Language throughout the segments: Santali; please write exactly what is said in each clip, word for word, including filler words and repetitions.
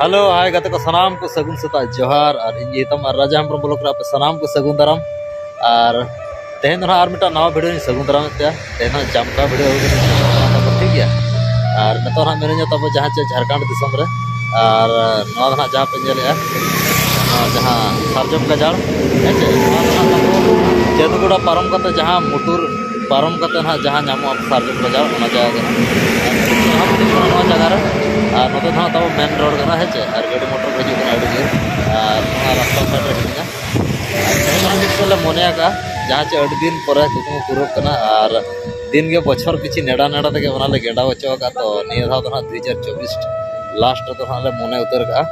ᱦᱮᱞᱳ, ᱦᱟᱭ ᱜᱟᱛᱮ ᱠᱚ, ᱥᱟᱱᱟᱢ ᱠᱚ ᱥᱟᱹᱜᱩᱱ ᱥᱮᱛᱟᱜ ᱡᱚᱦᱟᱨ᱾ ᱟᱨ ᱤᱧ ᱜᱮ ᱛᱟᱢ ᱟᱨ ᱨᱟᱡᱟ ᱦᱮᱢᱵᱨᱚᱢ ᱵᱞᱚᱜ ᱨᱮ ᱟᱯᱮ ᱥᱟᱱᱟᱢ ᱠᱚ ᱥᱟᱹᱜᱩᱱ ᱫᱟᱨᱟᱢ᱾ ᱟᱨ ᱛᱮᱦᱮᱧ ᱫᱚ ᱱᱟᱦᱟᱜ ᱟᱨ ᱢᱤᱫᱴᱟᱝ ᱱᱟᱣᱟ ᱵᱷᱤᱰᱤᱭᱳ ᱤᱧ ᱥᱟᱹᱜᱩᱱ ᱫᱟᱨᱟᱢᱮᱫ ᱯᱮᱭᱟ᱾ ᱛᱮᱦᱮᱧ ᱫᱚ ᱱᱟᱦᱟᱜ ᱪᱟᱢᱠᱟ ᱵᱷᱤᱰᱤᱭᱳ ᱟᱹᱜᱩ ᱠᱟᱛᱮ ᱤᱧ ᱥᱟᱹᱜᱩᱱ ᱫᱟᱨᱟᱢ ᱛᱟᱵᱚᱱ, ᱴᱷᱤᱠ ᱜᱮᱭᱟ? ᱟᱨ ᱱᱤᱛᱚᱜ ᱱᱟᱦᱟᱜ ᱢᱮᱱᱟᱹᱧᱟ ᱛᱟᱵᱚ ᱡᱟᱦᱟᱸ ᱪᱮ ᱡᱷᱟᱲᱠᱷᱚᱸᱰ ᱫᱤᱥᱚᱢ ᱨᱮ᱾ ᱟᱨ ᱱᱚᱣᱟ ᱫᱚ ᱱᱟᱦᱟᱜ ᱡᱟᱦᱟᱸ ᱯᱮ ᱧᱮᱞᱮᱫᱼᱟ, ᱱᱚᱣᱟ ᱡᱟᱦᱟᱸ ᱥᱟᱨᱡᱚᱢ ᱜᱟᱡᱟᱲ, ᱦᱮᱸ ᱪᱮ, ᱱᱚᱣᱟ ᱫᱚ ᱱᱟᱦᱟᱜ ᱛᱟᱵᱚ ᱡᱟᱹᱫᱩᱜᱚᱲᱟ ᱯᱟᱨᱚᱢ ᱠᱟᱛᱮ ᱡᱟᱦᱟᱸ ᱢᱩᱴᱩᱨ ᱯᱟᱨᱚᱢ ᱠᱟᱛᱮ ᱱᱟᱦᱟᱜ ᱡᱟᱦᱟᱸ ᱧᱟᱢᱚᱜᱼᱟ ᱥᱟᱨᱡᱚᱢ ᱜᱟᱡᱟᱲ, ᱚᱱᱟ ᱡᱟᱭᱜᱟ ᱜᱮ ᱱᱟᱦᱟᱜ᱾ ᱟᱨ ᱱᱤᱛᱚᱜ ᱱᱟᱦᱟᱜ ᱱᱚᱣᱟ ᱡᱟᱭᱜᱟ ᱨᱮ, ᱟᱨ ᱱᱚᱛᱮ ᱫᱚ ᱱᱟᱦᱟᱜ ᱛᱟᱵᱚ ᱢᱮᱱ ᱨᱳᱰ ᱠᱟᱱᱟ, ᱦᱮᱸ ᱪᱮ, ᱟᱨ ᱜᱟᱹᱰᱤ ᱢᱚᱴᱚᱨ ᱠᱚ ᱦᱤᱡᱩᱜ ᱠᱟᱱᱟ ᱟᱹᱰᱤ ᱡᱳᱨ᱾ ᱟᱨ ᱱᱚᱣᱟ ᱨᱟᱥᱛᱟ ᱥᱟᱭᱤᱰ ᱨᱮ ᱦᱤᱱᱟᱹᱧᱟ᱾ ᱟᱨ ᱛᱮᱦᱮᱧ ᱫᱚ ᱱᱟᱦᱟᱜ ᱪᱮᱫ ᱞᱮ ᱢᱚᱱᱮ ᱟᱠᱟᱫᱼᱟ, ᱡᱟᱦᱟᱸ ᱪᱮ ᱟᱹᱰᱤ ᱫᱤᱱ ᱯᱚᱨᱮ ᱠᱩᱠᱢᱩ ᱯᱩᱨᱟᱹᱜ ᱠᱟᱱᱟ᱾ ᱟᱨ ᱫᱤᱱ ᱜᱮ ᱵᱚᱪᱷᱚᱨ ᱯᱤᱪᱷᱤ ᱱᱮᱰᱟ ᱱᱮᱰᱟ ᱛᱮᱜᱮ ᱚᱱᱟ ᱞᱮ ᱜᱮᱰᱟ ᱦᱚᱪᱚ ᱟᱠᱟᱫᱼᱟ᱾ ᱛᱚ ᱱᱤᱭᱟᱹ ᱫᱷᱟᱣ ᱫᱚ ᱱᱟᱦᱟᱜ ᱫᱩ ᱦᱟᱡᱟᱨ ᱪᱚᱵᱵᱤᱥ ᱞᱟᱥᱴ ᱨᱮᱫᱚ ᱱᱟᱦᱟᱜ ᱞᱮ ᱢᱚᱱᱮ ᱩᱛᱟᱹᱨ ᱠᱟᱜᱼᱟ᱾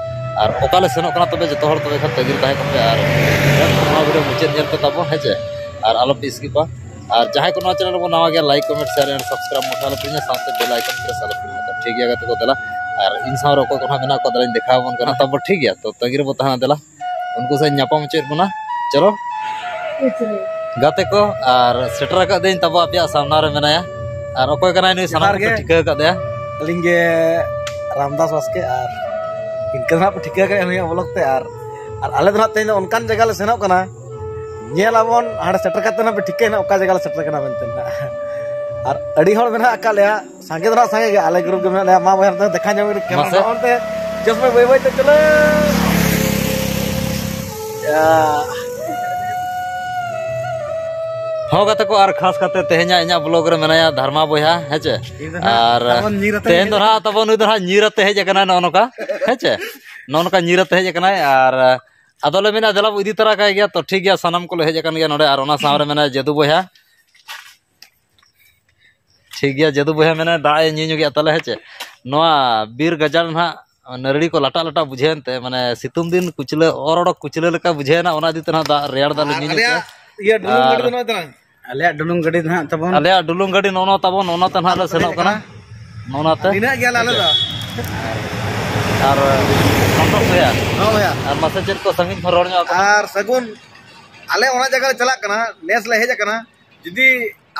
ᱟᱨ ᱚᱠᱟ ᱞᱮ ᱥᱮᱱᱚᱜ ᱠᱟᱱᱟ ᱛᱚᱵᱮ ᱡᱚᱛᱚ ᱦᱚᱲ ᱛᱚᱵᱮ ᱠᱷᱟᱱ ᱛᱟᱹᱜᱤ ᱨᱮ ᱛᱟᱦᱮᱸ ᱠᱚᱜ ᱯᱮ᱾ ᱟᱨ ᱱᱚᱣᱟ ᱵᱷᱤᱰᱤᱭᱳ ᱢᱩᱪᱟᱹᱫ ᱧᱮᱞ ᱯᱮ ᱛᱟᱵᱚ, ᱦᱮᱸ ᱪᱮ? ᱟᱨ ᱟᱞᱚ ᱯᱮ ᱥᱠᱤᱯᱟ᱾ ᱟᱨ ᱡᱟᱦᱟᱸᱭ ᱠᱚ ᱱᱚᱣᱟ ᱪᱮᱱᱮᱞ ᱨᱮᱵᱚᱱ ᱱᱟᱣᱟ ᱜᱮᱭᱟ, like, comment, share and subscribe ᱢᱚᱴᱟ ᱟᱞᱚ ᱯᱮ ᱦᱤᱲᱤᱧᱟ, ᱥᱟᱶᱛᱮ ᱵᱮᱞ ᱟᱭᱠᱚᱱ ᱯᱨᱮᱥ ᱟᱞᱚ ᱯᱮ ᱦᱤᱲᱤᱧᱟ᱾ ᱴᱷᱤᱠ ᱜᱮᱭᱟ ᱜᱟᱛᱮ ᱠᱚ, ᱫᱮᱞᱟ᱾ ᱟᱨ ᱤᱧ ᱥᱟᱶ ᱨᱮ ᱚᱠᱚᱭ ᱠᱚ ᱱᱟᱦᱟᱜ ᱢᱮᱱᱟᱜ ᱠᱚᱣᱟ, ᱫᱮᱞᱟᱧ ᱫᱮᱠᱷᱟᱣ ᱟᱵᱚᱱ ᱠᱟᱱᱟ ᱛᱟᱵᱚ, ᱴᱷᱤᱠ ᱜᱮᱭᱟ? ᱛᱚ ᱛᱟᱺᱜᱤ ᱨᱮᱵᱚ ᱛᱟᱦᱮᱱᱟ, ᱫᱮᱞᱟ᱾ ᱩᱱᱠᱩ ᱥᱟᱶ ᱧᱟᱯᱟᱢ ᱦᱚᱪᱚᱭᱮᱫ ᱵᱚᱱᱟ᱾ ᱪᱚᱞᱚ ᱜᱟᱛᱮ ᱠᱚ, ᱟᱨ ᱥᱮᱴᱮᱨ ᱟᱠᱟᱫ ᱫᱟᱹᱧ ᱛᱟᱵᱚ ᱟᱯᱮᱭᱟᱜ ᱥᱟᱢᱱᱟ ᱨᱮ ᱢᱮᱱᱟᱭᱟ᱾ ᱟᱨ ᱚᱠᱚᱭ ᱠᱟᱱᱟᱭ ᱱᱩᱭ? ᱥᱟᱱᱟᱢ ᱡᱚᱦᱟᱨ ᱠᱚᱯᱮ ᱜᱮ᱾ ᱴᱷᱤᱠᱟᱹ ᱟᱠᱟᱫᱮᱭᱟ᱾ ᱟᱹᱞᱤᱧ ᱜᱮ ᱨᱟᱢᱫᱟᱥ ᱵᱟᱥᱠᱮ, ᱟᱨ ᱤᱱᱠᱟᱹ ᱫᱚ ᱦᱟᱸᱜ ᱯᱮ ᱴᱷᱤᱠᱟᱹ ᱟᱠᱟᱫ ᱞᱤᱧᱟ ᱵᱞᱚᱜ ᱛᱮ, ᱟᱨ, ᱟᱨ ᱟᱞᱮ ᱫᱚ ᱦᱟᱸᱜ ᱛᱮᱦᱮᱧ ᱫᱚ ᱚᱱᱠᱟᱱ ᱡᱟᱭᱜᱟ ᱞᱮ ᱥᱮᱱᱚᱜ ᱠᱟᱱᱟ, ᱧᱮᱞ ᱟᱵᱚᱱ ᱦᱟᱸᱰᱮ ᱥᱮᱴᱮᱨ ᱠᱟᱛᱮ ᱦᱟᱸᱜ ᱯᱮ ᱴᱷᱤᱠᱟᱹᱭᱟ ᱦᱟᱸᱜ ᱚᱠᱟ ᱡᱟᱭᱜᱟ ᱞᱮ ᱥᱮᱴᱮᱨ ᱠᱟᱱᱟ ᱢᱮᱱᱛᱮ ᱦᱟᱸᱜ᱾ ᱟᱨ ᱟᱹᱰᱤ ᱦᱚᱲ ᱢᱮᱱᱟᱜ ᱟᱠᱟᱫ ᱞᱮᱭᱟ, ᱥᱟᱸᱜᱮ ᱫᱚ ᱱᱟᱦᱟᱜ ᱥᱟᱸᱜᱮ ᱜᱮ, ᱟᱞᱮ ᱜᱨᱩᱯ ᱜᱮ ᱢᱮᱱᱟᱜ ᱞᱮᱭᱟ᱾ ᱢᱟ ᱵᱚᱭᱦᱟ, ᱫᱮᱠᱷᱟ ᱧᱚᱜ ᱨᱮ ᱠᱮᱢᱮᱨᱟ ᱢᱟᱥᱮ᱾ ᱚᱱᱛᱮ ᱪᱚᱥᱢᱟ ᱵᱟᱹᱭ ᱵᱟᱹᱭ ᱛᱮ ᱪᱚᱞᱚ᱾ ᱭᱟ᱾ ᱦᱚᱸ ᱜᱟᱛᱮ ᱠᱚ, ᱟᱨ ᱠᱷᱟᱥ ᱠᱟᱛᱮ ᱛᱮᱦᱮᱧᱟᱜ ᱤᱧᱟᱹᱜ ᱵᱞᱚᱜ ᱨᱮ ᱢᱮᱱᱟᱭᱟ ᱫᱷᱟᱨᱢᱟ ᱵᱚᱭᱦᱟ, ᱦᱮᱸ ᱪᱮ? ᱤᱧ ᱫᱚ ᱱᱟᱦᱟᱜ ᱟᱨ ᱛᱟᱵᱚᱱ ᱧᱤᱨ ᱟᱛᱮ ᱛᱮᱦᱮᱧ ᱫᱚ ᱦᱮᱡ ᱱᱟᱦᱟᱜ ᱛᱟᱵᱚᱱ ᱱᱩᱭ ᱫᱚ ᱱᱟᱦᱟᱜ ᱧᱤᱨ ᱟᱛᱮ ᱦᱮᱡ ᱟᱠᱟᱱᱟᱭ ᱱᱚᱜᱼᱚ ᱱᱚᱝᱠᱟ, ᱦᱮᱸ ᱪᱮ? ᱱᱚᱜᱼᱚ ᱱᱚᱝᱠᱟ ᱧᱤᱨ ᱟᱛᱮ ᱦᱮᱡ ᱟᱠᱟᱱᱟᱭ᱾ ᱟᱨ ᱟᱫᱚ ᱞᱮ ᱢᱮᱱᱟ, ᱫᱮᱞᱟ ᱵᱚ ᱤᱫᱤ ᱛᱚᱨᱟ ᱠᱟᱭ ᱜᱮᱭᱟ᱾ ᱛᱚ ᱴᱷᱤᱠ ᱜᱮᱭᱟ, ᱥᱟᱱᱟᱢ ᱠᱚᱞᱮ ᱦᱮᱡ ᱟᱠᱟᱱ ᱜᱮᱭᱟ ᱱᱚᱰᱮ, ᱟᱨ ᱚᱱᱟ ᱥᱟᱶ ᱨᱮ ᱢᱮᱱᱟᱭᱟ ᱡᱟᱹᱫᱩ ᱵᱚᱭᱦᱟ᱾ ᱴᱷᱤᱠ ᱜᱮᱭᱟ, ᱡᱟᱹᱫᱩ ᱵᱚᱭᱦᱟ ᱢᱮᱱᱟᱭ, ᱫᱟᱜ ᱮ ᱧᱩ ᱧᱚᱜᱮᱜᱼᱟ ᱛᱟᱞᱮ, ᱦᱮᱸ ᱪᱮ? ᱱᱚᱣᱟ ᱵᱤᱨ ᱜᱟᱡᱟᱲ ᱱᱟᱦᱟᱜ ᱱᱟᱹᱨᱲᱤ ᱠᱚ ᱞᱟᱴᱟᱜ ᱞᱟᱴᱟᱜ ᱵᱩᱡᱷᱟᱹᱣᱮᱱ ᱛᱮ, ᱢᱟᱱᱮ ᱥᱤᱛᱩᱝ ᱫᱤᱱ ᱠᱩᱪᱞᱟᱹ, ᱚᱨ ᱚᱰᱚᱠ ᱠᱩᱪᱞᱟᱹ ᱞᱮᱠᱟ ᱵᱩᱡᱷᱟᱹᱣᱮᱱᱟ, ᱚᱱᱟ ᱤᱫᱤ ᱛᱮ ᱱᱟᱦᱟᱜ ᱫᱟᱜ ᱨᱮᱭᱟᱲ ᱫᱟᱜ ᱞᱮ ᱧᱩ ᱧᱚᱜ ᱟᱞᱮᱭᱟᱜ ᱠᱮᱜᱼᱟ᱾ ᱤᱭᱟᱹ ᱰᱩᱞᱩᱝ ᱟᱨ ᱜᱟᱹᱰᱤ ᱫᱚ ᱱᱚᱜᱼᱚᱭ ᱛᱟᱞᱟᱝ᱾ ᱟᱞᱮᱭᱟᱜ ᱰᱩᱞᱩᱝ ᱜᱟᱹᱰᱤ ᱫᱚ ᱦᱟᱸᱜ ᱛᱟᱵᱚᱱ᱾ ᱟᱞᱮᱭᱟᱜ ᱰᱩᱞᱩᱝ ᱜᱟᱹᱰᱤ ᱱᱚᱜᱼᱚ ᱱᱚᱣᱟ ᱛᱟᱵᱚᱱ, ᱱᱚᱜᱼᱚ ᱱᱚᱛᱮ ᱱᱟᱦᱟᱜ ᱞᱮ ᱥᱮᱱᱚᱜ ᱠᱟᱱᱟ᱾ ᱱᱚᱜᱼᱚ ᱱᱚᱛᱮ᱾ ᱱᱤᱱᱟᱹᱜ ᱜᱮᱭᱟᱞᱮ ᱟᱞᱮ ᱫᱚ᱾ ᱟᱨ ᱥᱚᱱᱛᱳᱥ ᱵᱷᱟᱭᱟ᱾ ᱦᱚᱸ ᱵᱷᱟᱭᱟ᱾ ᱟᱨ ᱢᱟᱥᱮ ᱪᱮᱫ ᱠᱚ ᱥᱟᱺᱜᱤᱧ ᱠᱷᱚᱱ ᱨᱚᱲ ᱧᱚᱜ ᱟᱠᱟᱱᱟ? ᱟᱨ ᱥᱟᱹᱜᱩᱱ, ᱟᱞᱮ ᱚᱱᱟ ᱡᱟᱭᱜᱟ ᱞᱮ ᱪᱟᱞᱟᱜ ᱠᱟᱱᱟ, ᱱᱮᱥ ᱞᱮ ᱦᱮᱡ ᱟᱠᱟᱱᱟ᱾ ᱡᱩᱫᱤ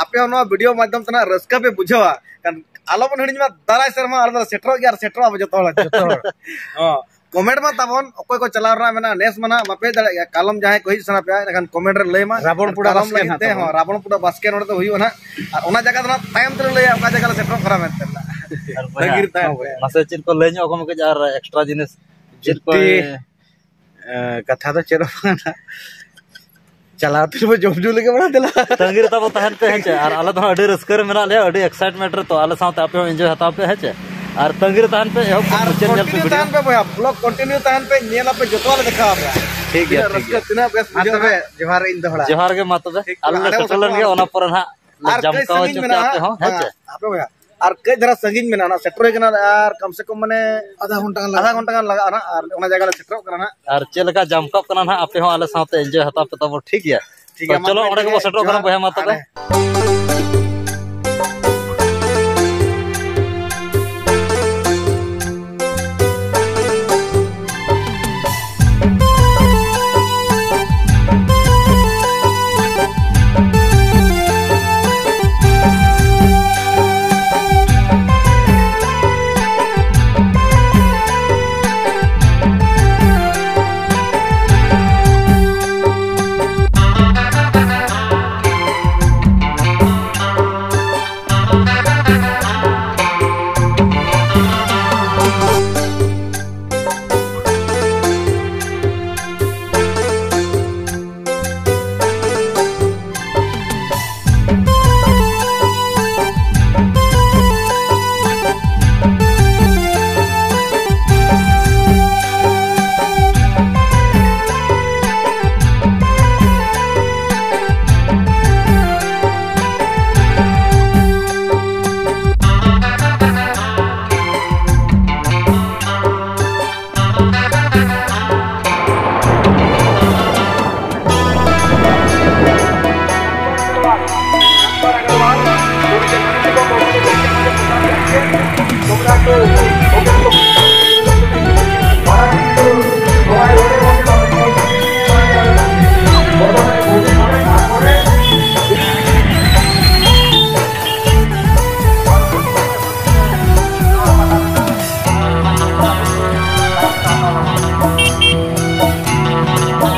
ᱟᱯᱮ ᱦᱚᱸ ᱱᱚᱣᱟ ᱵᱷᱤᱰᱤᱭᱳ ᱢᱟᱫᱽᱫᱷᱚᱢ ᱛᱮ ᱱᱟᱜ ᱨᱟᱹᱥᱠᱟᱹ ᱯᱮ ᱵᱩᱡᱷᱟᱹᱣᱟ, ᱠᱷᱟᱱ ᱟᱞᱚ ᱵᱚᱱ ᱦᱤᱲᱤᱧ ᱢᱟ, ᱫᱟᱨᱟᱭ ᱥᱮᱨᱢᱟ ᱟᱞᱮ ᱫᱚᱞᱮ ᱥᱮᱴᱮᱨᱚᱜ ᱜᱮᱭᱟ ᱟᱨ ᱥᱮᱴᱮᱨᱚᱜ ᱟᱵᱚ ᱡᱚᱛᱚ ᱦᱚᱲ᱾ ᱡᱚᱛᱚ ᱦᱚᱲ᱾ ᱦᱚᱸ, ᱠᱚᱢᱮᱱᱴ ᱢᱟ ᱛᱟᱵᱚᱱ, ᱚᱠᱚᱭ ᱠᱚ ᱪᱟᱞᱟᱣ ᱨᱮᱱᱟᱜ ᱢᱮᱱᱟᱜᱼᱟ, ᱱᱮᱥ ᱢᱟ ᱱᱟᱜ ᱵᱟᱯᱮ ᱦᱮᱡ ᱫᱟᱲᱮᱭᱟᱜ ᱜᱮᱭᱟ, ᱠᱟᱞᱚᱢ ᱡᱟᱦᱟᱸᱭ ᱠᱚ ᱦᱮᱡ ᱥᱟᱱᱟ ᱯᱮᱭᱟ, ᱮᱱᱠᱷᱟᱱ ᱠᱚᱢᱮᱱᱴ ᱨᱮ ᱞᱟᱹᱭ ᱢᱟ᱾ ᱨᱟᱵᱚᱬ ᱯᱩᱲᱟ ᱠᱟᱞᱚᱢ ᱵᱟᱥᱠᱮ ᱞᱟᱹᱜᱤᱫ ᱱᱟᱜ ᱛᱮ, ᱛᱟᱵᱚᱱ᱾ ᱦᱚᱸ, ᱨᱟᱵᱚᱬ ᱯᱩᱲᱟ ᱵᱟᱥᱠᱮ ᱱᱚᱰᱮ ᱫᱚ ᱦᱩᱭᱩᱜᱼᱟ ᱱᱟᱜ᱾ ᱟᱨ ᱚᱱᱟ ᱡᱟᱭᱜᱟ ᱫᱚ ᱱᱟᱜ ᱛᱟᱭᱚᱢ ᱛᱮᱞᱮ ᱞᱟᱹᱭᱟ, ᱚᱠᱟ ᱡᱟᱭᱜᱟ ᱞᱮ ᱥᱮᱴᱮᱨᱚᱜ ᱠᱟᱱᱟ ᱢᱮᱱᱛᱮ ᱱᱟᱜ᱾ ᱟᱨ ᱵᱚᱭᱦᱟ, ᱛᱟᱺᱜᱤ ᱨᱮ ᱛᱟᱦᱮᱱ ᱯᱮ᱾ ᱢᱟᱥᱮ ᱪᱮᱫ ᱠᱚ ᱞᱟᱹᱭ ᱧᱚᱜ ᱟᱠᱚ ᱢᱮ ᱠᱟᱹᱡ, ᱟᱨ ᱮᱠᱥᱴᱨᱟ ᱡᱤᱱᱤᱥ ᱪᱮᱫ ᱠᱚ? ᱡᱩᱠᱛᱤ, ᱮ, ᱠᱟᱛᱷᱟ ᱫᱚ ᱪᱮᱫ ᱦᱚᱸ ᱵᱟᱝ ᱱᱟᱜ᱾ ᱪᱟᱞᱟᱣ ᱛᱮ ᱵᱚ ᱡᱚᱢ ᱧᱩ ᱞᱮᱜᱮ ᱵᱚᱱ ᱫᱮᱞᱟ᱾ ᱛᱟᱺᱜᱤ ᱨᱮ ᱛᱟᱵᱚ ᱛᱟᱦᱮᱱ ᱯᱮ, ᱦᱮᱸ ᱪᱮ? ᱟᱨ ᱟᱞᱮ ᱫᱚ ᱦᱟᱸᱜ ᱟᱹᱰᱤ ᱨᱟᱹᱥᱠᱟᱹ ᱨᱮ ᱢᱮᱱᱟᱜ ᱞᱮᱭᱟ, ᱟᱹᱰᱤ ᱮᱠᱥᱟᱭᱤᱴᱢᱮᱱᱴ ᱨᱮ, ᱛᱚ ᱟᱞᱮ ᱥᱟᱶᱛᱮ ᱟᱯᱮ ᱦᱚᱸ ᱮᱱᱡᱚᱭ ᱦᱟᱛᱟᱣ ᱯᱮ, ᱦᱮᱸ ᱪᱮ? ᱟᱨ ᱛᱟᱺᱜᱤ ᱨᱮ ᱛᱟᱦᱮᱱ ᱯᱮ, ᱮᱦᱚᱵ ᱠᱷᱚᱱ ᱟᱨ ᱢᱩᱪᱟᱹᱫ ᱧᱮᱞ ᱯᱮ ᱠᱚᱱᱴᱤᱱᱤᱭᱩ ᱵᱷᱤᱰᱤᱭᱳ᱾ ᱛᱟᱦᱮᱱ ᱯᱮ ᱵᱚᱭᱦᱟ, ᱵᱞᱚᱜ ᱠᱚᱱᱴᱤᱱᱤᱭᱩ ᱛᱟᱦᱮᱱ ᱯᱮ, ᱧᱮᱞ ᱟᱯᱮ, ᱡᱚᱛᱚᱣᱟᱜ ᱞᱮ ᱫᱮᱠᱷᱟᱣ ᱟᱯᱮᱭᱟ᱾ ᱴᱷᱤᱠ ᱜᱮᱭᱟ, ᱛᱤᱱᱟᱹᱜ ᱴᱷᱤᱠ ᱨᱟᱹᱥᱠᱟᱹ, ᱜᱮᱭᱟ᱾ ᱛᱤᱱᱟᱹᱜ ᱵᱮᱥ ᱢᱟ ᱵᱩᱡᱷᱟᱹᱣ ᱛᱚᱵᱮ, ᱱᱟ᱾ ᱡᱚᱦᱟᱨ ᱜᱮ, ᱢᱟ ᱛᱚᱵᱮ᱾ ᱴᱷᱤᱠ ᱟᱞᱮ ᱜᱮᱭᱟ, ᱞᱮ ᱟᱞᱮ ᱥᱮᱴᱮᱨ ᱞᱮᱱ ᱜᱮ, ᱚᱱᱟ ᱯᱚᱨᱮ ᱱᱟᱦᱟᱜ ᱞᱮ ᱟᱨ ᱠᱟᱹᱡ ᱡᱟᱢᱠᱟᱣ ᱥᱟᱺᱜᱤᱧ ᱦᱚᱪᱚ ᱯᱮᱭᱟ ᱢᱮᱱᱟᱜᱼᱟ᱾ ᱟᱯᱮ ᱦᱚᱸ, ᱦᱮᱸ ᱦᱮᱸ, ᱪᱮ? ᱟᱯᱮ ᱵᱚᱭᱦᱟ, ᱟᱨ ᱠᱟᱹᱡ ᱫᱷᱟᱨᱟ ᱥᱟᱺᱜᱤᱧ ᱢᱮᱱᱟᱜᱼᱟ, ᱚᱱᱟ ᱥᱮᱴᱮᱨ ᱦᱩᱭ ᱠᱟᱱᱟ, ᱟᱨ ᱠᱚᱢ ᱥᱮ ᱠᱚᱢ ᱢᱟᱱᱮ ᱟᱫᱷᱟ ᱜᱷᱚᱱᱴᱟ ᱜᱟᱱ ᱞᱟᱜᱟᱜᱼᱟ᱾ ᱟᱫᱷᱟ ᱜᱷᱚᱱᱴᱟ ᱜᱟᱱ ᱞᱟᱜᱟᱜᱼᱟ ᱱᱟᱜ, ᱟᱨ ᱚᱱᱟ ᱡᱟᱭᱜᱟ ᱞᱮ ᱥᱮᱴᱮᱨᱚᱜ ᱠᱟᱱᱟ ᱱᱟᱜ᱾ ᱟᱨ ᱪᱮᱫ ᱞᱮᱠᱟ ᱡᱟᱢᱠᱟᱣ ᱠᱟᱱᱟ ᱱᱟᱜ, ᱟᱯᱮ ᱦᱚᱸ ᱟᱞᱮ ᱥᱟᱶᱛᱮ ᱮᱱᱡᱚᱭ ᱦᱟᱛᱟᱣ ᱯᱮ ᱛᱟᱵᱚ, ᱴᱷᱤᱠ ᱜᱮᱭᱟ? ᱴᱷᱤᱠ ᱛᱚ ᱜᱮᱭᱟ, ᱢᱟ ᱪᱚᱞᱚ, ᱛᱚᱵᱮ ᱚᱸᱰᱮ ᱜᱮᱵᱚ ᱤᱱᱠᱟᱹ ᱥᱮᱴᱮᱨᱚᱜ ᱠᱟᱱᱟ ᱡᱚᱦᱟᱨ᱾ ᱵᱚᱭᱦᱟ, ᱢᱟ ᱛᱚᱵᱮ᱾ ᱟᱨ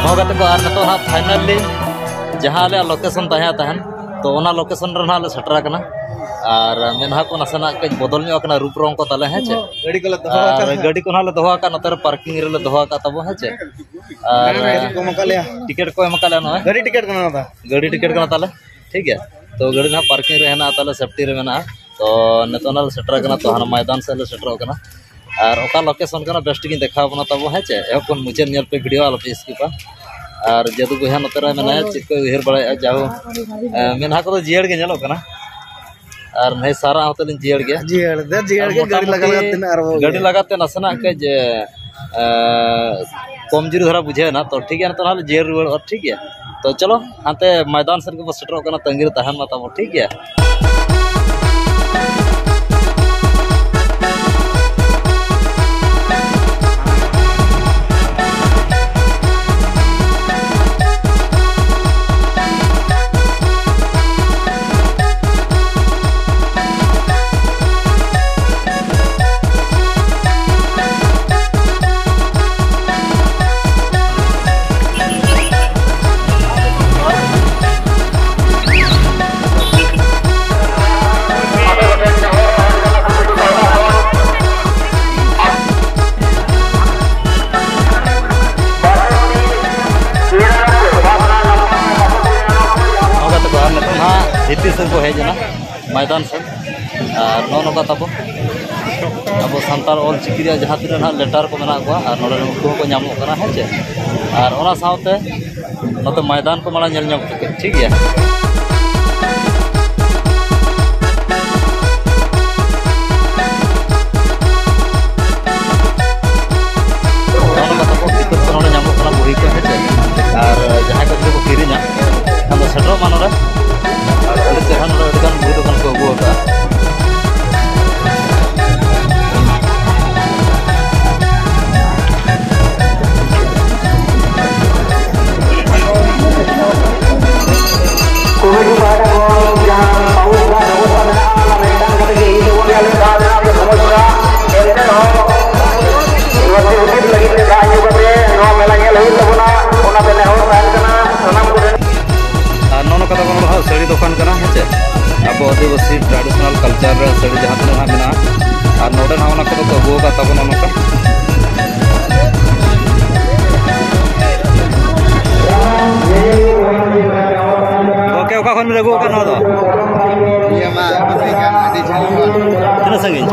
ᱦᱚᱸ ᱜᱟᱛᱮ ᱠᱚ, ᱟᱨ ᱱᱤᱛᱚᱜ ᱦᱟᱸᱜ finally ᱡᱟᱦᱟᱸ ᱟᱞᱮᱭᱟᱜ location ᱛᱟᱦᱮᱸ ᱛᱟᱦᱮᱱ, ᱛᱚ ᱚᱱᱟ location ᱨᱮ ᱱᱟᱦᱟᱜ ᱞᱮ ᱥᱮᱴᱮᱨ ᱟᱠᱟᱱᱟ᱾ ᱟᱨ ᱢᱮᱫᱦᱟ ᱠᱚ ᱱᱟᱥᱮᱱᱟᱜ ᱠᱟᱹᱡ ᱵᱚᱫᱚᱞ ᱧᱚᱜ ᱟᱠᱟᱱᱟ ᱨᱩᱯ ᱨᱚᱝ ᱠᱚ ᱛᱟᱞᱮ, ᱦᱮᱸ ᱪᱮ? ᱜᱟᱹᱰᱤ ᱠᱚᱞᱮ ᱫᱚᱦᱚ ᱟᱨ ᱟᱠᱟᱫᱟ᱾ ᱜᱟᱹᱰᱤ ᱠᱚ ᱱᱟᱦᱟᱜ ᱞᱮ ᱫᱚᱦᱚ ᱟᱠᱟᱫ ᱱᱚᱛᱮ ᱨᱮ parking ᱨᱮᱞᱮ ᱫᱚᱦᱚ ᱟᱠᱟᱫ ᱛᱟᱵᱚ, ᱦᱮᱸ ᱪᱮ? ᱟᱨ ᱦᱮᱸ, ᱠᱚ ᱮᱢ ᱟᱠᱟᱫ ᱞᱮᱭᱟ᱾ Ticket ᱠᱚ ᱮᱢ ᱟᱠᱟᱫ ᱞᱮᱭᱟ ᱱᱚᱜᱼᱚᱭ᱾ ᱜᱟᱹᱰᱤ ticket ᱠᱟᱱᱟ ᱱᱚᱣᱟ ᱫᱚ᱾ ᱜᱟᱹᱰᱤ ticket ᱠᱟᱱᱟ ᱛᱟᱞᱮ, ᱴᱷᱤᱠ ᱜᱮᱭᱟ᱾ ᱛᱚ ᱜᱟᱹᱰᱤ ᱱᱟᱦᱟᱜ parking ᱨᱮ ᱦᱮᱱᱟᱜᱼᱟ, ᱛᱟᱞᱮ safety ᱨᱮ ᱢᱮᱱᱟᱜᱼᱟ᱾ ᱛᱚ ᱱᱤᱛᱚᱜ ᱱᱟᱦᱟᱜ ᱞᱮ ᱥᱮᱴᱮᱨ ᱟᱠᱟᱱᱟ, ᱛᱚ ᱦᱟᱱᱟ ᱢᱚᱭᱫᱟᱱ ᱥᱮᱫ ᱞᱮ ᱥᱮᱴᱮᱨᱚᱜ ᱠᱟᱱᱟ᱾ ᱟᱨ ᱚᱠᱟ location ᱠᱟᱱᱟ ᱵᱮᱥ ᱴᱷᱤᱠ ᱤᱧ ᱫᱮᱠᱷᱟᱣ ᱵᱚᱱᱟ ᱛᱟᱵᱚ, ᱦᱮᱸ ᱪᱮ? ᱮᱦᱚᱵ ᱠᱷᱚᱱ ᱢᱩᱪᱟᱹᱫ ᱧᱮᱞ ᱯᱮ video, ᱟᱞᱚ ᱯᱮ skipᱟ᱾ ᱟᱨ ᱡᱟᱫᱩ ᱵᱚᱭᱦᱟ ᱱᱚᱛᱮ ᱨᱮ ᱢᱮᱱᱟᱭᱟ, ᱪᱮᱫ ᱠᱚᱭ ᱩᱭᱦᱟᱹᱨ ᱵᱟᱲᱟᱭᱮᱫᱼᱟ, ᱡᱟᱦᱳ, ᱮ, ᱢᱮᱫᱦᱟ ᱠᱚᱫᱚ ᱡᱤᱭᱟᱹᱲ ᱜᱮ ᱧᱮᱞᱚᱜ ᱠᱟᱱᱟ᱾ ᱟᱨ ᱱᱟᱹᱭ ᱥᱟᱨᱟ ᱦᱚᱸ ᱛᱟᱹᱞᱤᱧ ᱡᱤᱭᱟᱹᱲ ᱜᱮᱭᱟ᱾ ᱡᱤᱭᱟᱹᱲ ᱫᱚ ᱡᱤᱭᱟᱹᱲ ᱟᱨ ᱜᱮ, ᱜᱟᱹᱰᱤ ᱢᱚᱴᱟᱢᱩᱴᱤ ᱞᱟᱜᱟ ᱞᱟᱜᱟ ᱛᱮ ᱱᱟᱜ ᱟᱨᱚ ᱜᱟᱹᱰᱤ ᱞᱟᱜᱟ ᱛᱮ ᱱᱟᱥᱮᱱᱟᱜ ᱠᱟᱹᱡ, ᱮ, ᱠᱚᱢᱡᱩᱨᱤ ᱫᱷᱟᱨᱟ ᱵᱩᱡᱷᱟᱹᱣ ᱮᱱᱟ, ᱛᱚ ᱴᱷᱤᱠ ᱜᱮᱭᱟ, ᱱᱤᱛᱚᱜ ᱱᱟᱦᱟᱜ ᱞᱮ ᱡᱤᱭᱟᱹᱲ ᱨᱩᱣᱟᱹᱲᱚᱜᱼᱟ, ᱴᱷᱤᱠ ᱜᱮᱭᱟ᱾ ᱛᱚ ᱪᱚᱞᱚ ᱦᱟᱱᱛᱮ ᱢᱚᱭᱫᱟᱱ ᱥᱮᱫ ᱜᱮᱵᱚ ᱥᱮᱴᱮᱨᱚᱜ ᱠᱟᱱᱟ, ᱛᱟᱺᱜᱤ ᱨᱮ ᱛᱟᱦᱮᱱ ᱢᱟ ᱛᱟᱵᱚ, ᱴᱷᱤᱠ ᱜᱮᱭᱟ᱾ ᱱᱚᱝᱠᱟ ᱛᱮᱠᱚ ᱟᱨ ᱱᱤᱛᱚᱜ ᱦᱟᱸᱜ ᱵᱷᱤᱛᱤᱨ ᱥᱮᱫ ᱠᱚ ᱦᱮᱡ ᱮᱱᱟ᱾ ᱢᱚᱭᱫᱟᱱ ᱥᱮᱫ᱾ ᱟᱨ ᱱᱚᱜᱼᱚ ᱱᱚᱝᱠᱟ ᱛᱟᱵᱚ ᱟᱵᱚ ᱥᱟᱱᱛᱟᱲ ᱚᱞ ᱪᱤᱠᱤ ᱨᱮᱭᱟᱜ ᱡᱟᱦᱟᱸ ᱛᱤᱱᱟᱹᱜ ᱱᱟᱦᱟᱜ letter ᱠᱚ ᱢᱮᱱᱟᱜ ᱠᱚᱣᱟ, ᱟᱨ ᱱᱚᱰᱮ ᱱᱩᱠᱩ ᱦᱚᱸᱠᱚ ᱧᱟᱢᱚᱜ ᱠᱟᱱᱟ, ᱦᱮᱸ ᱪᱮ? ᱟᱨ ᱚᱱᱟ ᱥᱟᱶᱛᱮ ᱱᱚᱛᱮ ᱢᱚᱭᱫᱟᱱ ᱠᱚ ᱢᱟᱲᱟᱝ ᱧᱮᱞ ᱧᱚᱜ ᱯᱮ, ᱴᱷᱤᱠ ᱜᱮᱭᱟ? ᱱᱚᱜᱼᱚ ᱱᱚᱝᱠᱟ ᱛᱟᱵᱚ ᱠᱤᱛᱟᱹᱵ ᱠᱚ ᱱᱚᱰᱮ ᱧᱟᱢᱚᱜ ᱠᱟᱱᱟ, ᱵᱚᱦᱤ ᱠᱚ, ᱦᱮᱸ ᱪᱮ? ᱟᱨ ᱡᱟᱦᱟᱸᱭ ᱠᱚ ᱡᱩᱫᱤ ᱠᱚ ᱠᱤᱨᱤᱧᱟ, ᱮᱱᱠᱷᱟᱱ ᱫᱚ ᱥᱮᱴᱮᱨᱚᱜ ᱢᱟ ᱱᱚᱰᱮ᱾ ᱟᱨ ᱟᱹᱰᱤ ᱪᱮᱦᱨᱟ ᱱᱚᱰᱮ ᱟᱹᱰᱤ ᱜᱟᱱ ᱵᱚᱦᱤ ᱫᱚᱠᱟᱱ ᱠᱚ ᱟᱹᱜᱩ ᱟᱠᱟᱫᱼᱟ᱾ ᱟᱹᱫᱤᱵᱟᱹᱥᱤ traditional culture ᱨᱮ ᱥᱟᱹᱲᱤ ᱡᱟᱦᱟᱸ ᱛᱤᱱᱟᱹᱜ ᱦᱟᱸᱜ ᱢᱮᱱᱟᱜᱼᱟ, ᱟᱨ ᱱᱚᱰᱮ ᱱᱟᱦᱟᱜ ᱚᱱᱟ ᱠᱚᱫᱚ ᱠᱚ ᱟᱹᱜᱩ ᱟᱠᱟᱫ ᱛᱟᱵᱚᱱᱟ ᱱᱚᱝᱠᱟ᱾ ᱜᱚᱢᱠᱮ, ᱚᱠᱟ ᱠᱷᱚᱱ ᱵᱤᱱ ᱟᱹᱜᱩ ᱟᱠᱟᱫ ᱱᱚᱣᱟ ᱫᱚ? ᱱᱤᱭᱟᱹ ᱢᱟ ᱟᱹᱜᱩ ᱦᱩᱭ ᱠᱟᱱ ᱟᱹᱰᱤ ᱡᱷᱟᱹᱞ ᱠᱷᱚᱱ᱾ ᱛᱤᱱᱟᱹᱜ ᱥᱟᱺᱜᱤᱧ?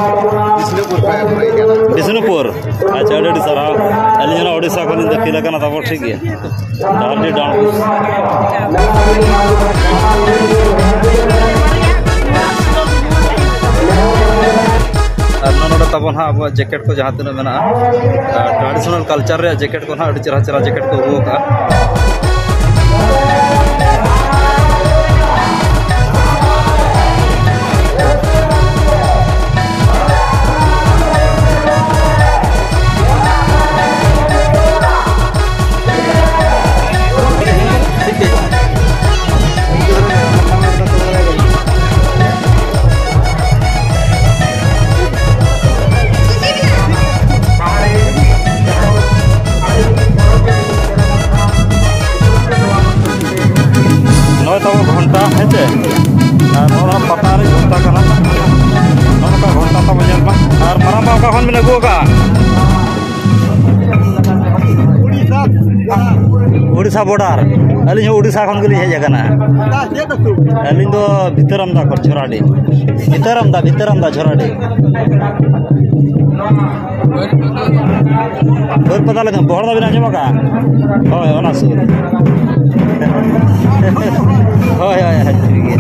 ᱵᱤᱥᱱᱩᱯᱩᱨ ᱠᱷᱚᱱ ᱟᱹᱜᱩ ᱦᱩᱭ ᱠᱟᱱᱟ᱾ ᱵᱤᱥᱱᱩᱯᱩᱨ? ᱟᱪᱪᱷᱟ, ᱟᱹᱰᱤ ᱟᱹᱰᱤ ᱥᱟᱨᱦᱟᱣ᱾ ᱟᱹᱞᱤᱧ ᱦᱚᱸ ᱳᱰᱤᱥᱟ ᱠᱷᱚᱱ ᱞᱤᱧ ᱫᱟᱹᱠᱷᱤᱞ ᱟᱠᱟᱱᱟ, ᱛᱟᱨᱯᱚᱨ ᱴᱷᱤᱠ ᱜᱮᱭᱟ᱾ ᱰᱟᱦᱟᱨᱰᱤ ᱰᱟᱱ᱾ ᱟᱨ ᱱᱚᱰᱮ ᱛᱟᱵᱚᱱ ᱦᱟᱸᱜ ᱟᱵᱚᱣᱟᱜ ᱡᱮᱠᱮᱴ ᱠᱚ ᱡᱟᱦᱟᱸ ᱛᱤᱱᱟᱹᱜ ᱢᱮᱱᱟᱜᱼᱟ, ᱟᱨ traditional culture ᱨᱮᱭᱟᱜ ᱡᱮᱠᱮᱴ ᱠᱚ ᱦᱟᱸᱜ ᱟᱹᱰᱤ ᱪᱮᱦᱨᱟ ᱪᱮᱦᱨᱟ ᱡᱮᱠᱮᱴ ᱠᱚ ᱟᱹᱜᱩ ᱟᱠᱟᱫᱼᱟ᱾ ᱱᱚᱜᱼᱚᱭ ᱛᱟᱵᱚ ᱜᱷᱚᱱᱴᱟ, ᱦᱮᱸ ᱪᱮ? ᱟᱨ ᱱᱚᱣᱟ ᱫᱚ ᱯᱟᱛᱟ ᱨᱮ ᱜᱷᱚᱱᱴᱟ ᱠᱟᱱᱟ᱾ ᱱᱚᱜᱼᱚ ᱱᱚᱝᱠᱟ ᱜᱷᱚᱱᱴᱟ ᱛᱟᱵᱚ ᱧᱮᱞ ᱢᱟ᱾ ᱟᱨ ᱢᱟᱨᱟᱝᱵᱟ ᱚᱠᱟ ᱠᱷᱚᱱ ᱵᱤᱱ ᱟᱹᱜᱩ ᱟᱠᱟᱫᱼᱟ? ᱩᱲᱤᱥᱥᱟ ᱵᱚᱰᱟᱨ᱾ ᱟᱹᱞᱤᱧ ᱦᱚᱸ ᱩᱲᱤᱥᱥᱟ ᱠᱷᱚᱱ ᱜᱮᱞᱤᱧ ᱦᱮᱡ ᱟᱠᱟᱱᱟ᱾ ᱟᱹᱞᱤᱧ ᱫᱚ ᱵᱷᱤᱛᱟᱹᱨᱟᱢᱫᱟ ᱠᱷᱚᱱ, ᱡᱷᱚᱨᱟᱰᱤ᱾ ᱵᱷᱤᱛᱟᱹᱨᱟᱢᱫᱟ, ᱵᱷᱤᱛᱟᱹᱨᱟᱢᱫᱟ, ᱡᱷᱚᱨᱟᱰᱤ᱾ ᱵᱟᱹᱨᱯᱟᱫᱟ ᱞᱮᱠᱟ ᱵᱚᱦᱚᱲ ᱫᱟᱵᱤᱱ ᱟᱸᱡᱚᱢ ᱟᱠᱟᱫᱼᱟ? ᱦᱳᱭ, ᱚᱱᱟ ᱥᱩᱨ᱾ ᱦᱳᱭ, ᱦᱳᱭ, ᱦᱳᱭ, ᱴᱷᱤᱠ ᱜᱮᱭᱟ᱾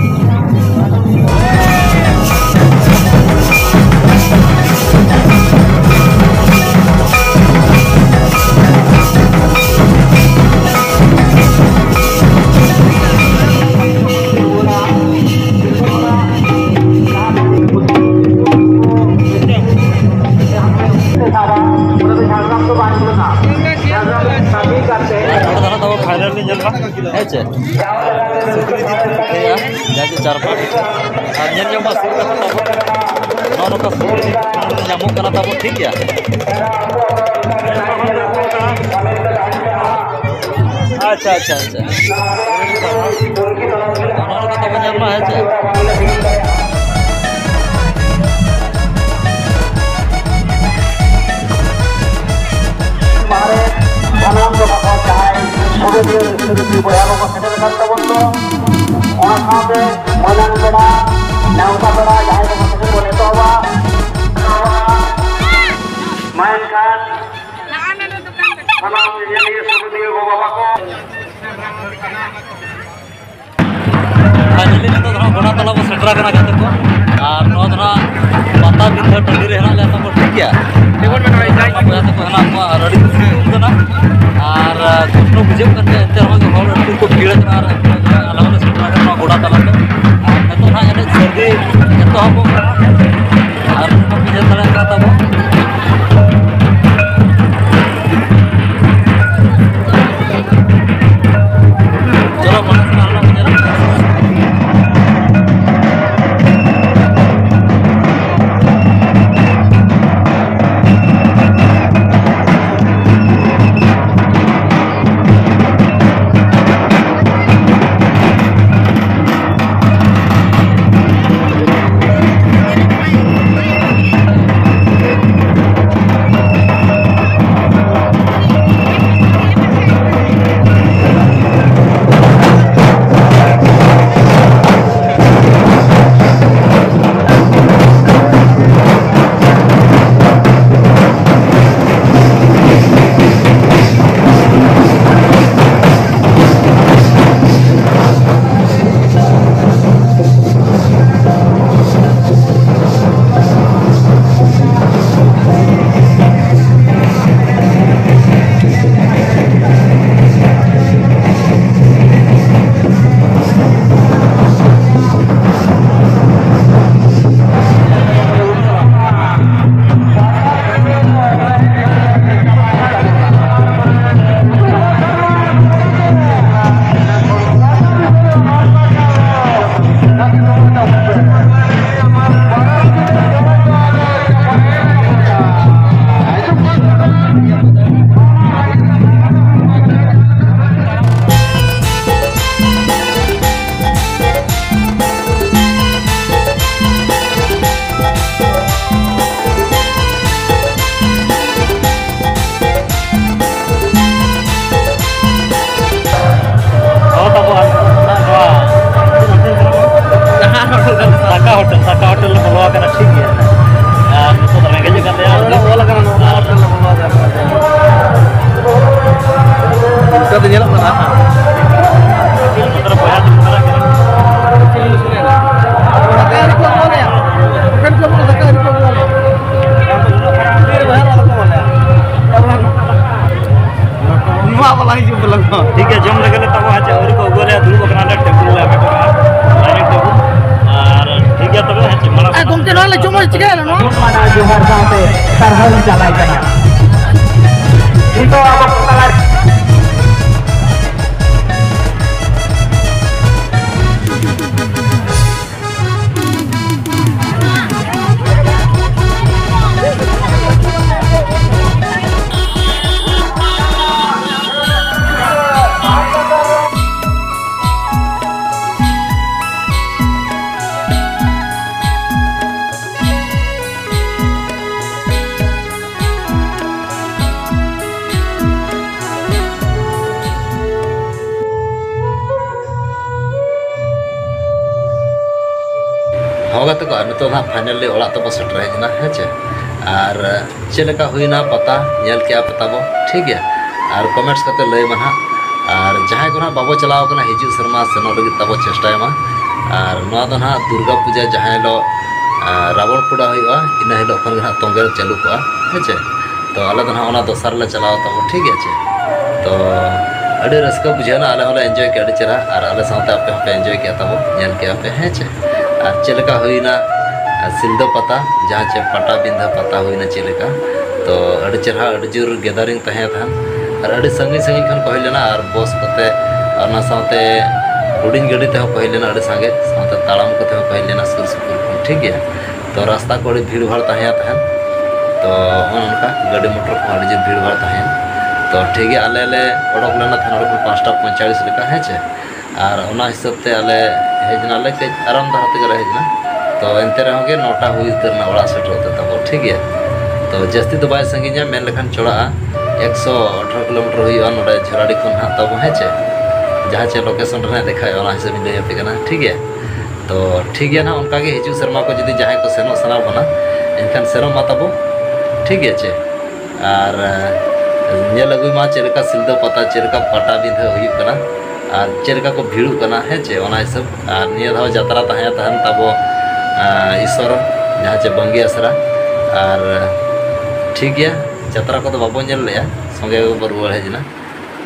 ᱱᱚᱰᱮ ᱫᱚ ᱦᱟᱸᱜ ᱛᱟᱵᱚ final ᱞᱤᱧ ᱧᱮᱞ ᱢᱟ, ᱦᱮᱸ ᱪᱮ? ᱥᱩᱠᱨᱤ ᱡᱤᱞ ᱠᱚ ᱯᱤᱴᱷᱟᱹᱭᱟ, ᱡᱟᱜᱮ ᱪᱟᱨᱯᱟ ᱯᱤᱴᱷᱟᱹ᱾ ᱟᱨ ᱧᱮᱞ ᱡᱚᱝ ᱢᱟ ᱥᱩᱨ ᱠᱟᱛᱮ ᱛᱟᱵᱚ, ᱱᱚᱜᱼᱚ ᱱᱚᱝᱠᱟ ᱥᱩᱠᱨᱤ ᱡᱤᱞ ᱯᱤᱴᱷᱟᱹ ᱱᱚᱰᱮ ᱧᱟᱢᱚᱜ ᱠᱟᱱᱟ ᱛᱟᱵᱚ, ᱴᱷᱤᱠ ᱜᱮᱭᱟ᱾ ᱟᱪᱪᱷᱟ, ᱟᱪᱪᱷᱟ, ᱟᱪᱪᱷᱟ᱾ ᱚᱱᱟ ᱞᱮᱠᱟ ᱛᱮᱵᱚᱱ ᱧᱮᱞ ᱢᱟ, ᱦᱮᱸ ᱪᱮ? ᱢᱟᱨᱮ ᱥᱟᱱᱟᱢ ᱴᱚᱴᱷᱟ ᱠᱷᱚᱱ ᱡᱟᱦᱟᱸᱭ ᱥᱩᱵᱤᱫᱷᱤᱭᱟᱹ ᱨᱟᱹᱥᱠᱟᱹ ᱨᱩᱯᱤ ᱵᱚᱭᱦᱟ ᱠᱚᱠᱚ ᱥᱮᱴᱮᱨ ᱟᱠᱟᱱ ᱛᱟᱵᱚᱱ ᱫᱚ, ᱚᱱᱟ ᱥᱟᱶᱛᱮ ᱢᱟᱹᱱᱟᱱ ᱯᱮᱲᱟ, ᱱᱮᱣᱛᱟ ᱯᱮᱲᱟ ᱡᱟᱦᱟᱸᱭ ᱠᱚᱠᱚ ᱥᱮᱴᱮᱨ ᱵᱚᱱ ᱮᱛᱚᱦᱚᱵᱟ᱾ ᱢᱟ ᱮᱱᱠᱷᱟᱱ ᱥᱟᱱᱟᱢ ᱧᱮᱧᱮᱞᱤᱭᱟᱹ ᱥᱩᱵᱤᱫᱷᱤᱭᱟᱹ ᱜᱚ ᱵᱟᱵᱟ ᱠᱚ᱾ Finally ᱱᱤᱛᱚᱜ ᱫᱚ ᱦᱟᱸᱜ ᱜᱚᱰᱟ ᱛᱟᱞᱟ ᱵᱚᱱ ᱥᱮᱴᱮᱨ ᱟᱠᱟᱱᱟ ᱜᱟᱛᱮ ᱠᱚ᱾ ᱟᱨ ᱱᱚᱣᱟ ᱫᱚ ᱦᱟᱸᱜ ᱯᱟᱛᱟᱵᱤᱸᱫᱷᱟᱹ ᱴᱟᱺᱰᱤ ᱨᱮ ᱦᱮᱱᱟᱜ ᱞᱮᱭᱟ ᱛᱟᱵᱚ, ᱴᱷᱤᱠ ᱜᱮᱭᱟ? ᱵᱚᱭᱦᱟ ᱛᱟᱠᱚ ᱦᱮᱱᱟᱜ ᱠᱚᱣᱟ ᱟᱨ ᱟᱹᱰᱤ ᱠᱩᱥᱤ ᱠᱚ ᱠᱟᱱᱟ᱾ ᱟᱨ, ᱟᱸ, ᱠᱚᱥᱴᱚ ᱵᱩᱡᱷᱟᱹᱜ ᱠᱟᱱ ᱜᱮᱭᱟ, ᱮᱱᱛᱮ ᱨᱮᱦᱚᱸ ᱦᱚᱲ ᱟᱹᱰᱤ ᱡᱳᱨ ᱠᱚ ᱵᱷᱤᱲ ᱟᱠᱟᱱᱟ ᱟᱨ ᱟᱞᱮ ᱦᱚᱸᱞᱮ ᱥᱮᱴᱮᱨ ᱟᱠᱟᱱᱟ ᱱᱚᱣᱟ ᱜᱚᱰᱟ ᱛᱟᱞᱟ ᱨᱮ᱾ ᱟᱨ ᱱᱤᱛᱚᱜ ᱦᱟᱸᱜ ᱮᱱᱮᱡ ᱥᱟᱹᱨᱫᱤ ᱮᱛᱚᱦᱚᱵᱚᱜ ᱠᱟᱱᱟ᱾ ᱟᱨ ᱱᱚᱝᱠᱟ ᱯᱮ ᱧᱮᱞ ᱫᱟᱲᱮᱭᱟᱜ ᱠᱟᱱᱟ ᱛᱟᱵᱚ᱾ ᱪᱚᱞᱚ, ᱢᱟᱲᱟᱝ ᱥᱮᱫ ᱟᱨᱦᱚᱸ ᱧᱮᱞ᱾ ᱪᱤᱠᱟᱹᱭᱮᱱᱟ ᱱᱚᱣᱟ? ᱢᱟᱱᱟᱣ ᱡᱚᱦᱟᱨ ᱥᱟᱶᱛᱮ ᱥᱟᱨᱦᱟᱣ ᱤᱧ ᱪᱟᱞᱟᱭ ᱠᱟᱱᱟ᱾ ᱱᱤᱛᱚᱜ ᱟᱵᱚ ᱠᱚ ᱛᱟᱞᱟ ᱨᱮ ᱦᱚᱸ ᱜᱟᱛᱮ ᱠᱚ, ᱟᱨ ᱱᱤᱛᱚᱜ ᱦᱟᱸᱜ finally ᱚᱲᱟᱜ ᱛᱮᱵᱚ ᱥᱮᱴᱮᱨ ᱦᱮᱡ ᱮᱱᱟ, ᱦᱮᱸ ᱪᱮ? ᱟᱨ ᱪᱮᱫ ᱞᱮᱠᱟ ᱦᱩᱭᱱᱟ ᱯᱟᱛᱟ? ᱧᱮᱞ ᱠᱮᱜᱼᱟ ᱯᱮ ᱛᱟᱵᱚ, ᱴᱷᱤᱠ ᱜᱮᱭᱟ? ᱟᱨ comments ᱠᱟᱛᱮ ᱞᱟᱹᱭ ᱢᱟ ᱱᱟᱦᱟᱜ᱾ ᱟᱨ ᱡᱟᱦᱟᱸᱭ ᱠᱚ ᱱᱟᱦᱟᱜ ᱵᱟᱵᱚ ᱪᱟᱞᱟᱣ ᱠᱟᱱᱟ, ᱦᱤᱡᱩᱜ ᱥᱮᱨᱢᱟ ᱥᱮᱱᱚᱜ ᱞᱟᱹᱜᱤᱫ ᱛᱟᱵᱚ ᱪᱮᱥᱴᱟᱭ ᱢᱟ᱾ ᱟᱨ ᱱᱚᱣᱟ ᱫᱚ ᱱᱟᱦᱟᱜ ᱫᱩᱨᱜᱟ ᱯᱩᱡᱟ ᱡᱟᱦᱟᱸ ᱦᱤᱞᱳᱜ, ᱟᱨ ᱨᱟᱵᱚᱬ ᱯᱳᱲᱟ ᱦᱩᱭᱩᱜᱼᱟ, ᱤᱱᱟᱹ ᱦᱤᱞᱳᱜ ᱠᱷᱚᱱ ᱜᱮ ᱦᱟᱸᱜ ᱛᱚᱸᱜᱮ ᱪᱟᱹᱞᱩ ᱠᱚᱜᱼᱟ, ᱦᱮᱸ ᱪᱮ? ᱛᱚ ᱟᱞᱮ ᱫᱚ ᱦᱟᱸᱜ ᱚᱱᱟ ᱫᱚᱥᱟᱨ ᱞᱮ ᱪᱟᱞᱟᱣ ᱛᱟᱵᱚᱱ, ᱴᱷᱤᱠ ᱜᱮᱭᱟ ᱪᱮ? ᱛᱚ ᱟᱹᱰᱤ ᱨᱟᱹᱥᱠᱟᱹ ᱵᱩᱡᱷᱟᱹᱣᱱᱟ, ᱟᱞᱮ ᱦᱚᱸᱞᱮ enjoy ᱠᱮᱜᱼᱟ ᱟᱹᱰᱤ ᱪᱮᱦᱨᱟ, ᱟᱨ ᱟᱞᱮ ᱥᱟᱶᱛᱮ ᱟᱯᱮ ᱦᱚᱸᱯᱮ enjoy ᱠᱮᱜᱼᱟ ᱛᱟᱵᱚᱱ, ᱧᱮᱞ ᱠᱮᱜᱼᱟ ᱯᱮ, ᱦᱮᱸ ᱪᱮ? ᱟᱨ ᱪᱮᱫ ᱞᱮᱠᱟ ᱦᱩᱭᱱᱟ, ᱟᱨ ᱥᱤᱞᱫᱟᱹ ᱯᱟᱛᱟ, ᱡᱟᱦᱟᱸ ᱪᱮ ᱯᱟᱴᱟᱵᱤᱸᱫᱷᱟᱹ ᱯᱟᱛᱟ ᱦᱩᱭᱱᱟ ᱪᱮᱫ ᱞᱮᱠᱟ? ᱛᱚ ᱟᱹᱰᱤ ᱪᱮᱦᱨᱟ, ᱟᱹᱰᱤ ᱡᱳᱨ gathering ᱛᱟᱦᱮᱸ ᱛᱟᱦᱮᱸᱱ, ᱟᱨ ᱟᱹᱰᱤ ᱥᱟᱺᱜᱤᱧ ᱥᱟᱺᱜᱤᱧ ᱠᱷᱚᱱ ᱠᱚ ᱦᱮᱡ ᱞᱮᱱᱟ, ᱟᱨ ᱵᱚᱥ ᱠᱚᱛᱮ, ᱟᱨ ᱚᱱᱟ ᱥᱟᱶᱛᱮ ᱦᱩᱰᱤᱧ ᱜᱟᱹᱰᱤ ᱛᱮᱦᱚᱸ ᱠᱚ ᱦᱮᱡ ᱞᱮᱱᱟ ᱟᱹᱰᱤ ᱥᱟᱸᱜᱮ, ᱥᱟᱶᱛᱮ ᱛᱟᱲᱟᱢ ᱠᱚᱛᱮ ᱦᱚᱸ ᱠᱚ ᱦᱮᱡ ᱞᱮᱱᱟ ᱥᱩᱨ ᱥᱩᱯᱩᱨ ᱠᱷᱚᱱ, ᱴᱷᱤᱠ ᱜᱮᱭᱟ᱾ ᱛᱚ ᱨᱟᱥᱛᱟ ᱠᱚ ᱟᱹᱰᱤ ᱵᱷᱤᱲ ᱵᱷᱟᱲ ᱛᱟᱦᱮᱸ ᱛᱟᱦᱮᱸᱱ᱾ ᱛᱚ ᱚᱱᱮ ᱚᱱᱠᱟ ᱜᱟᱹᱰᱤ ᱢᱚᱴᱚᱨ ᱠᱚᱦᱚᱸ ᱟᱹᱰᱤ ᱡᱳᱨ ᱵᱷᱤᱲ ᱵᱷᱟᱲ ᱛᱟᱦᱮᱸᱱ᱾ ᱛᱚ ᱴᱷᱤᱠ ᱜᱮᱭᱟ, ᱟᱞᱮ ᱞᱮ ᱚᱰᱚᱠ ᱞᱮᱱᱟ ᱛᱟᱦᱮᱸᱱ ᱚᱸᱰᱮ ᱠᱷᱚᱱ ᱯᱟᱸᱪᱴᱟ ᱯᱚᱸᱭᱛᱟᱞᱞᱤᱥ ᱞᱮᱠᱟ, ᱦᱮᱸ ᱪᱮ? ᱟᱨ ᱚᱱᱟ ᱦᱤᱥᱟᱹᱵ ᱛᱮ ᱟᱞᱮ ᱦᱮᱡ ᱮᱱᱟᱞᱮ, ᱠᱟᱹᱡ ᱟᱨᱟᱢ ᱫᱷᱟᱨᱟ ᱛᱮᱜᱮ ᱞᱮ ᱦᱮᱡ ᱮᱱᱟ᱾ ᱛᱚ ᱮᱱᱛᱮ ᱨᱮᱦᱚᱸ ᱜᱮ ᱱᱚᱴᱟ ᱦᱩᱭ ᱩᱛᱟᱹᱨ ᱮᱱᱟ ᱚᱲᱟᱜ ᱥᱮᱴᱮᱨᱚᱜ ᱛᱮ ᱛᱟᱵᱚ, ᱴᱷᱤᱠ ᱜᱮᱭᱟ᱾ ᱛᱚ ᱡᱟᱹᱥᱛᱤ ᱫᱚ ᱵᱟᱭ ᱥᱟᱺᱜᱤᱧᱟ, ᱢᱮᱱ ᱞᱮᱠᱷᱟᱱ ᱪᱚᱲᱟᱜᱼᱟ ᱮᱠᱥᱚ ᱟᱴᱷᱟᱨᱚ ᱠᱤᱞᱳᱢᱤᱴᱟᱨ ᱦᱩᱭᱩᱜᱼᱟ ᱱᱚᱰᱮ ᱡᱷᱚᱨᱟᱰᱤ ᱠᱷᱚᱱ ᱦᱟᱸᱜ ᱛᱟᱵᱚ, ᱦᱮᱸ ᱪᱮ? ᱡᱟᱦᱟᱸ ᱪᱮ location ᱨᱮ ᱦᱟᱸᱜ ᱫᱮᱠᱷᱟᱜᱼᱟ, ᱚᱱᱟ ᱦᱤᱥᱟᱹᱵ ᱤᱧ ᱞᱟᱹᱭ ᱟᱯᱮ ᱠᱟᱱᱟ, ᱴᱷᱤᱠ ᱜᱮᱭᱟ᱾ ᱛᱚ ᱴᱷᱤᱠ ᱜᱮᱭᱟ ᱱᱟᱦᱟᱜ, ᱚᱱᱠᱟ ᱜᱮ ᱦᱤᱡᱩᱜ ᱥᱮᱨᱢᱟ ᱠᱚ ᱡᱩᱫᱤ ᱡᱟᱦᱟᱸᱭ ᱠᱚ ᱥᱮᱱᱚᱜ ᱥᱟᱱᱟ ᱵᱚᱱᱟ, ᱮᱱᱠᱷᱟᱱ ᱥᱮᱱᱚᱜ ᱢᱟ ᱛᱟᱵᱚ, ᱴᱷᱤᱠ ᱜᱮᱭᱟ ᱪᱮ? ᱟᱨ, ᱮ, ᱧᱮᱞ ᱟᱹᱜᱩᱭ ᱢᱟ ᱪᱮᱫ ᱞᱮᱠᱟ ᱥᱤᱞᱫᱟᱹ ᱯᱟᱛᱟ, ᱪᱮᱫ ᱞᱮᱠᱟ ᱯᱟᱴᱟᱵᱤᱸᱫᱷᱟᱹ ᱦᱩᱭᱩᱜ ᱠᱟᱱᱟ, ᱟᱨ ᱪᱮᱫ ᱞᱮᱠᱟ ᱠᱚ ᱵᱷᱤᱲᱚᱜ ᱠᱟᱱᱟ, ᱦᱮᱸ ᱪᱮ? ᱚᱱᱟ ᱦᱤᱥᱟᱹᱵ᱾ ᱟᱨ ᱱᱤᱭᱟᱹ ᱫᱷᱟᱣ ᱡᱟᱛᱨᱟ ᱛᱟᱦᱮᱸ ᱛᱟᱦᱮᱱ ᱛᱟᱵᱚ, ᱮ, ᱤᱥᱚᱨ, ᱡᱟᱦᱟᱸ ᱪᱮ ᱵᱟᱝᱜᱤ ᱟᱥᱨᱟ᱾ ᱟᱨ, ᱮ, ᱴᱷᱤᱠ ᱜᱮᱭᱟ, ᱡᱟᱛᱨᱟ ᱠᱚᱫᱚ ᱵᱟᱵᱚ ᱧᱮᱞ ᱞᱮᱜᱼᱟ, ᱥᱚᱸᱜᱮ ᱜᱮᱵᱚ ᱨᱩᱣᱟᱹᱲ ᱦᱮᱡ ᱮᱱᱟ᱾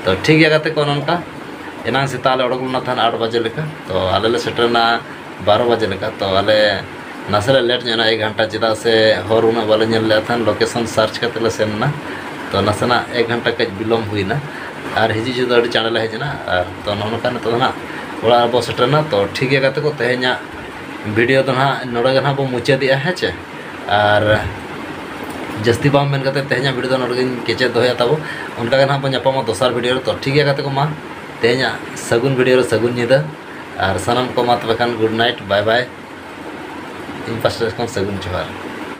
ᱛᱚ ᱴᱷᱤᱠ ᱜᱮᱭᱟ ᱜᱟᱛᱮ ᱠᱚ, ᱱᱚᱝᱠᱟ ᱮᱱᱟᱝ ᱥᱮᱛᱟᱜ ᱞᱮ ᱚᱰᱚᱠ ᱞᱮᱱᱟ ᱛᱟᱦᱮᱱ ᱟᱴ ᱵᱟᱡᱮ ᱞᱮᱠᱟ, ᱛᱚ ᱟᱞᱮ ᱞᱮ ᱥᱮᱴᱮᱨ ᱮᱱᱟ ᱵᱟᱨᱚ ᱵᱟᱡᱮ ᱞᱮᱠᱟ᱾ ᱛᱚ ᱟᱞᱮ ᱱᱟᱥᱮ ᱞᱮ ᱞᱮᱴ ᱧᱚᱜ ᱮᱱᱟ ᱮᱠ ᱜᱷᱚᱱᱴᱟ, ᱪᱮᱫᱟᱜ ᱥᱮ ᱦᱚᱨ ᱩᱱᱟᱹᱜ ᱵᱟᱞᱮ ᱧᱮᱞ ᱞᱮᱫ ᱛᱟᱦᱮᱱ, ᱞᱳᱠᱮᱥᱚᱱ ᱥᱟᱨᱪ ᱠᱟᱛᱮ ᱞᱮ ᱥᱮᱱ ᱮᱱᱟ᱾ ᱛᱚ ᱱᱟᱥᱮᱱᱟᱜ ᱮᱠ ᱜᱷᱚᱱᱴᱟ ᱠᱟᱹᱡ ᱵᱤᱞᱚᱢ ᱦᱩᱭᱱᱟ, ᱟᱨ ᱦᱤᱡᱩᱜ ᱡᱚᱦᱚᱜ ᱫᱚ ᱟᱹᱰᱤ ᱪᱟᱬᱮ ᱞᱮ ᱦᱮᱡ ᱮᱱᱟ᱾ ᱟᱨ ᱛᱚ ᱱᱚᱜᱼᱚ ᱱᱚᱝᱠᱟ ᱱᱤᱛᱚᱜ ᱫᱚ ᱱᱟᱦᱟᱜ ᱚᱲᱟᱜ ᱨᱮᱵᱚ ᱥᱮᱴᱮᱨᱮᱱᱟ᱾ ᱛᱚ ᱴᱷᱤᱠ ᱜᱮᱭᱟ ᱜᱟᱛᱮ ᱠᱚ, ᱛᱮᱦᱮᱧᱟᱜ ᱵᱷᱤᱰᱤᱭᱳ ᱫᱚ ᱱᱟᱦᱟᱜ ᱱᱚᱰᱮ ᱜᱮ ᱱᱟᱦᱟᱜ ᱵᱚ ᱢᱩᱪᱟᱹᱫᱮᱜᱼᱟ, ᱦᱮᱸ ᱪᱮ? ᱟᱨ ᱡᱟᱹᱥᱛᱤ ᱵᱟᱝ ᱢᱮᱱ ᱠᱟᱛᱮ ᱛᱮᱦᱮᱧᱟᱜ ᱵᱷᱤᱰᱤᱭᱳ ᱫᱚ ᱱᱚᱰᱮ ᱜᱤᱧ ᱠᱮᱪᱮᱫ ᱫᱚᱦᱚᱭᱟ ᱛᱟᱵᱚ᱾ ᱚᱱᱠᱟ ᱜᱮ ᱱᱟᱦᱟᱜ ᱵᱚ ᱧᱟᱯᱟᱢᱟ ᱫᱚᱥᱟᱨ ᱵᱷᱤᱰᱤᱭᱳ ᱨᱮ᱾ ᱛᱚ ᱴᱷᱤᱠ ᱜᱮᱭᱟ ᱜᱟᱛᱮ ᱠᱚ, ᱢᱟ ᱛᱮᱦᱮᱧᱟᱜ ᱥᱟᱹᱜᱩᱱ ᱵᱷᱤᱰᱤᱭᱳ ᱨᱮ ᱥᱟᱹᱜᱩᱱ ᱧᱤᱫᱟᱹ, ᱟᱨ ᱥᱟᱱᱟᱢ ᱠᱚ ᱢᱟ ᱛᱚᱵᱮ ᱠᱷᱟᱱ ᱜᱩᱰ ᱱᱟᱭᱤᱴ, ᱵᱟᱭ ᱵᱟᱭ᱾ ᱤᱧ ᱯᱟᱥᱴᱟ ᱥᱮᱫ ᱠᱷᱚᱱ ᱥᱟᱹᱜᱩᱱ ᱡᱚᱦᱟᱨ᱾